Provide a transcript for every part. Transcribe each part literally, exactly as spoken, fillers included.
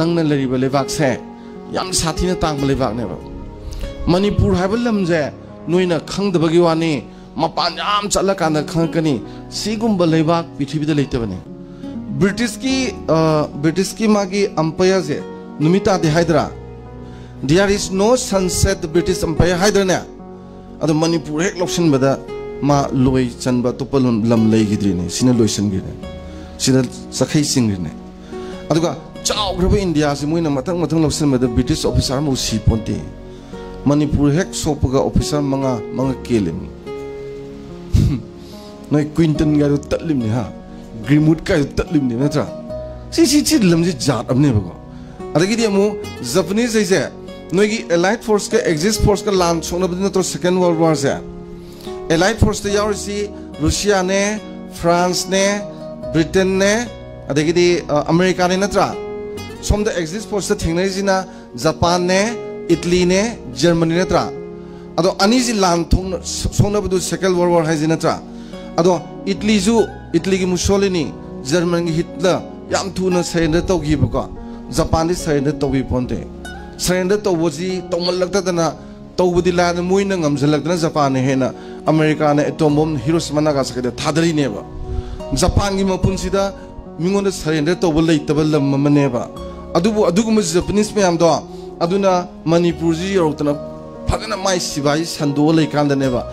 ꯅꯪꯅ ꯂꯩꯔꯤꯕ ꯂꯩꯕꯥꯛꯁꯦ ꯌꯥꯝ ꯁꯥꯊꯤꯅ ꯇꯥꯡꯕ ꯂꯩꯕꯥꯛꯅꯦꯕ꯫ ꯃꯅꯤꯄꯨꯔ ꯍꯥꯏꯕ ꯂꯝꯁꯦ ꯅꯣꯏꯅ ꯈꯪꯗꯕꯒꯤ ꯋꯥꯅꯤ, ꯃꯄꯥꯟ ꯌꯥꯝ ꯆꯠꯂꯀꯥꯟꯗ ꯈꯪꯉꯛꯀꯅꯤ꯫ ꯁꯤꯒꯨꯝꯕ ꯂꯩꯕꯥꯛ ꯄ꯭ꯔꯤꯊꯤꯕꯤꯗ ꯂꯩꯇꯕꯅꯤ꯫ ꯕ꯭ꯔꯤꯇꯤꯁꯀꯤ, ꯑ, ꯕ꯭ꯔꯤꯇꯤꯁꯀꯤ ꯃꯥꯒꯤ ꯑꯝꯄꯌꯔꯁꯦ ꯅꯨꯃꯤꯠ ꯇꯥꯗꯦ ꯍꯥꯏꯗ꯭ꯔꯥ? "There is no sunset British Empire" ꯍꯥꯏꯗ꯭ꯔꯅꯦ? ꯑꯗꯣ ꯃꯅꯤꯄꯨꯔ ꯍꯦꯛ ꯂꯧꯁꯤꯟꯕꯗ ꯃꯥ ꯂꯣꯏ ꯆꯟꯕ ꯑꯇꯣꯞꯄ ꯂꯝ, ꯂꯝ ꯂꯩꯈꯤꯗ꯭ꯔꯤꯅꯦ꯫ ꯁꯤꯅ ꯂꯣꯏꯁꯤꯟꯈ꯭ꯔꯤꯅꯦ, ꯁꯤꯗ ꯆꯈꯩ ꯆꯤꯡꯈ꯭ꯔꯤꯅꯦ꯫ ꯑꯗꯨꯒ ꯆꯥꯎꯈ꯭ꯔꯕ ꯏꯟꯗꯤꯌꯥꯁꯤ ꯃꯣꯏꯅ ꯃꯊꯪ ꯃꯊꯪ ꯂꯧꯁꯤꯟꯕꯗ ꯕ꯭ꯔꯤꯇꯤꯁ ꯑꯣꯐꯤꯁꯥꯔ ꯑꯃꯐꯥꯎ ꯁꯤ ꯄꯣꯟꯇꯦ꯫ ꯃꯅꯤꯄꯨꯔ ꯍꯦꯛ ꯁꯣꯛꯄꯒ ꯑꯣꯐꯤꯁꯥꯔ ꯃꯉꯥ, ꯃꯉꯥ ꯀꯦꯜꯂꯤꯃꯤ꯫ ꯅꯣꯏ ꯀ꯭ꯋꯤꯟꯇꯟ ꯒꯥꯏꯗꯣ ꯇꯠꯂꯤꯕꯅꯤ ꯍꯥ, ꯒ꯭ꯔꯤꯃꯨꯠ ꯀꯥꯏꯗꯣ ꯇꯠꯂꯤꯕꯅꯤ ꯅꯠꯇ꯭ꯔꯥ? ꯁꯤ, ꯁꯤ, ꯁꯤ ꯂꯝꯁꯤ ꯖꯥꯠ ꯑꯃꯅꯦꯕꯀꯣ꯫ ꯑꯗꯒꯤꯗꯤ ꯑꯃꯨꯛ ꯖꯄꯅꯤꯁ ꯍꯥꯏꯁꯦ ꯅꯣꯏꯒꯤ ꯑꯦꯂꯥꯏꯠ ꯐꯣꯔꯁꯀ ꯑꯦꯛꯖꯤꯁ ꯐꯣꯔꯁꯀ ꯂꯥꯟ ꯁꯣꯛꯅꯕꯗꯤ ꯅꯠꯇ꯭ꯔꯣ ꯁꯦꯀꯦꯟ ꯋꯥꯔꯜ ꯋꯥꯔꯁꯦ? ꯑꯦꯂꯥꯏꯠ ꯐꯣꯔꯁꯇ ꯌꯥꯎꯔꯤꯁꯤ ꯔꯨꯁꯤꯌꯥꯅꯦ, ꯐ꯭ꯔꯥꯟꯁꯅꯦ, ꯕ꯭ꯔꯤꯇꯦꯟꯅꯦ, ꯑꯗꯒꯤꯗꯤ, ꯑ, ꯑꯃꯦꯔꯤꯀꯥꯅꯦ ꯅꯠꯇ꯭ꯔꯥ? ꯁꯣꯝꯗ ꯑꯦꯛꯖꯤꯁ ꯐꯣꯔꯁꯇ ꯊꯦꯡꯅꯔꯤꯁꯤꯅ ꯖꯄꯥꯟꯅꯦ, ꯏꯠꯂꯤꯅꯦ, ꯖꯔꯃꯅꯤ ꯅꯠꯇ꯭ꯔꯥ? ꯑꯗꯣ ꯑꯅꯤꯁꯤ ꯂꯥꯟ ꯊꯣꯛꯅ-, ꯁꯣꯛꯅꯕꯗꯨ ꯁꯦꯀꯦꯟ ꯋꯥꯔꯜ ꯋꯥꯔ ꯍꯥꯏꯁꯤ ꯅꯠꯇ꯭ꯔꯥ? ꯑꯗꯣ ꯏꯠꯂꯤꯁꯨ, ꯏꯠꯂꯤꯒꯤ ꯃꯨꯁꯣꯂꯤꯅꯤ, ꯖꯔꯃꯟꯒꯤ ꯍꯤꯠꯂꯔ ꯌꯥꯝ ꯊꯨꯅ ꯁꯔꯦꯟꯗꯔ ꯇꯧꯈꯤꯕꯀꯣ꯫ ꯖꯄꯥꯟꯗꯤ ꯁꯔꯦꯟꯗꯔ ꯇꯧꯕꯤ ꯄꯣꯟꯇꯦ꯫ ꯁꯔꯦꯟꯗꯔ ꯇꯧꯕꯁꯤ ꯇꯧꯃꯜꯂꯛꯇꯗꯅ ꯇꯧꯕꯗꯤ ꯂꯥꯏꯔꯗꯅ ꯃꯣꯏꯅ ꯉꯝꯁꯤꯜꯂꯛꯇꯅ ꯖꯄꯥꯟꯅ ꯍꯦꯟꯅ ꯑꯃꯦꯔꯤꯀꯥꯅ ꯑꯦꯇꯣꯝ ꯕꯣꯝ ꯍꯤꯔꯣꯁꯤꯃꯥ ꯅꯥꯒꯥꯁꯥꯀꯤꯗ ꯊꯥꯗꯔꯤꯅꯦꯕ꯫ ꯖꯄꯥꯟꯒꯤ ꯃꯄꯨꯟꯁꯤꯗ ꯃꯤꯉꯣꯟꯗ ꯁꯔꯦꯟꯗꯔ ꯇꯧꯕ ꯂꯩꯇꯕ ꯂꯝ ꯑꯃꯅꯦꯕ꯫ ꯑꯗꯨꯕꯨ ꯑꯗꯨꯒꯨꯝꯕ ꯖꯄꯅꯤꯁ ꯃꯌꯥꯝꯗꯣ, ꯑꯗꯨꯅ ꯃꯅꯤꯄꯨꯔꯁꯤ ꯌꯧꯔꯛꯇꯅ ꯐꯖꯅ ꯃꯥꯏ ꯁꯤꯕꯥꯏ ꯁꯟꯗꯣꯛꯑ ꯂꯩꯀꯥꯟꯗꯅꯦꯕ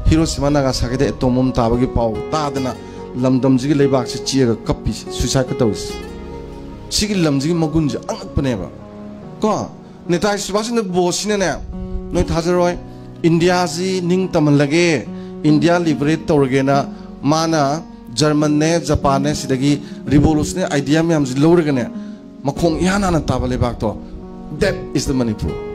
ꯍꯤꯔꯣꯁꯤꯃꯥ ꯅꯥꯒꯥꯁꯥꯀꯤꯗ ꯑꯦꯇꯣꯝ ꯕꯣꯝ ꯇꯥꯕꯒꯤ ꯄꯥꯎ ꯇꯥꯗꯅ ꯂꯝꯗꯝꯁꯤꯒꯤ ꯂꯩꯕꯥꯛꯁꯤ ꯆꯤꯛꯑꯒ ꯀꯞꯄꯤꯁꯦ, ꯁꯨꯏꯁꯥꯏꯗꯀ ꯇꯧꯔꯤꯁꯦ꯫ ꯁꯤꯒꯤ ꯂꯝꯁꯤꯒꯤ ꯃꯒꯨꯟꯁꯦ ꯑꯉꯛꯄꯅꯦꯕ ꯀꯣ꯫ ꯅꯦꯇꯥꯖꯤ ꯁꯨꯚꯥꯁ ꯆꯟꯗ꯭ꯔ ꯕꯣꯁꯁꯤꯅꯅꯦ, ꯅꯣꯏ ꯊꯥꯖꯔꯣꯏ, "ꯏꯟꯗꯤꯌꯥꯁꯤ ꯅꯤꯡ ꯇꯝꯍꯜꯂꯒꯦ, ꯏꯟꯗꯤꯌꯥ ꯂꯤꯕꯔꯦꯠ ꯇꯧꯔꯒꯦꯅ" ꯃꯥꯅ ꯖꯔꯃꯟꯅꯦ, ꯖꯄꯥꯟꯅꯦ, ꯁꯤꯗꯒꯤ ꯔꯤꯚꯣꯂꯨꯁꯅꯦ ꯑꯥꯏꯗꯤꯌꯥ ꯃꯌꯥꯝꯁꯤ ꯂꯧꯔꯒꯅꯦ, ꯃꯈꯣꯡ ꯏꯍꯥꯟ ꯍꯥꯟꯅ ꯇꯥꯕ ꯂꯩꯕꯥꯛꯇꯣ, that is the Manipur꯫